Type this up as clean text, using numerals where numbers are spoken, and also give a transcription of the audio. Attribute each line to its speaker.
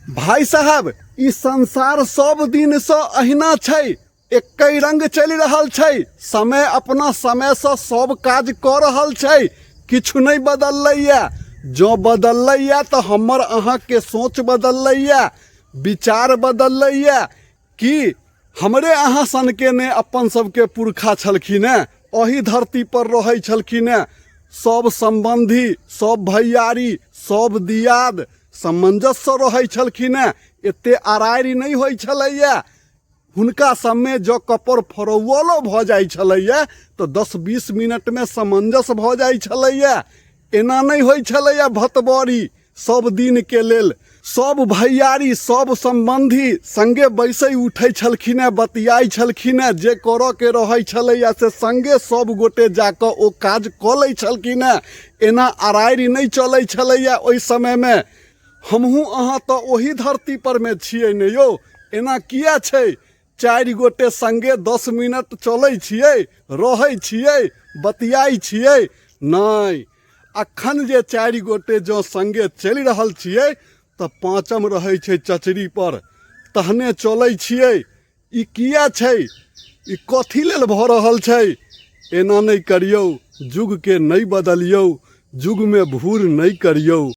Speaker 1: भाइ साहब, ई संसार सब दिनसँ अहिना छै, एकै रंग चलि रहल छै। समय अपना समयसँ सब काज कऽ रहल छै, किछु नहि बदललैए। जँ बदललैए तऽ हमर अहाँके सोच बदललैए, विचार बदललैए। कि हमरे अहाँ सनके ने अपन सबके पुरखा छलखिन हेँ, एही धरतीपर रहै छलखिन हेँ। सब सम्बन्धी, सब भैयारी, सब दियाद सामंजस्यसँ रहै छलखिन हेँ। एते अरारि नहि होइ छलैए हुनका सबमे। जँ कपड़ फड़ौअलो भऽ जाइ छलैए तऽ 10-20 मिनटमे सामंजस्य भऽ जाइ छलैए। एना नहि होइ छलैए भतबरी सब दिनके लेल। सब भैयारी, सब सम्बन्धी सङ्गे बैसै उठै छलखिन हेँ, बतियाइ छलखिन हेँ। जे करऽके रहै छलैए से सङ्गे सब गोटे जाकऽ ओ काज कऽ लै छलखिन हेँ। एना अरारि नहि चलै छलैए ओहि समयमे। हमहूँ अहाँ तऽ ओही धरती परमे छियै ने यौ, एना किए छै? 4 गोटे सङ्गे 10 मिनट चलै छियै, रहै छियै, बतियाइ छियै, नहि अखन जे 4 गोटे जँ सङ्गे चलि रहल छियै तऽ पाँचम रहै छै चचरीपर, तहने चलै छियै। ई किए छै? ई कथी लेल भऽ रहल छै? एना नहि करियौ, युगके नहि बदलियौ, युगमे भूर नहि करियौ।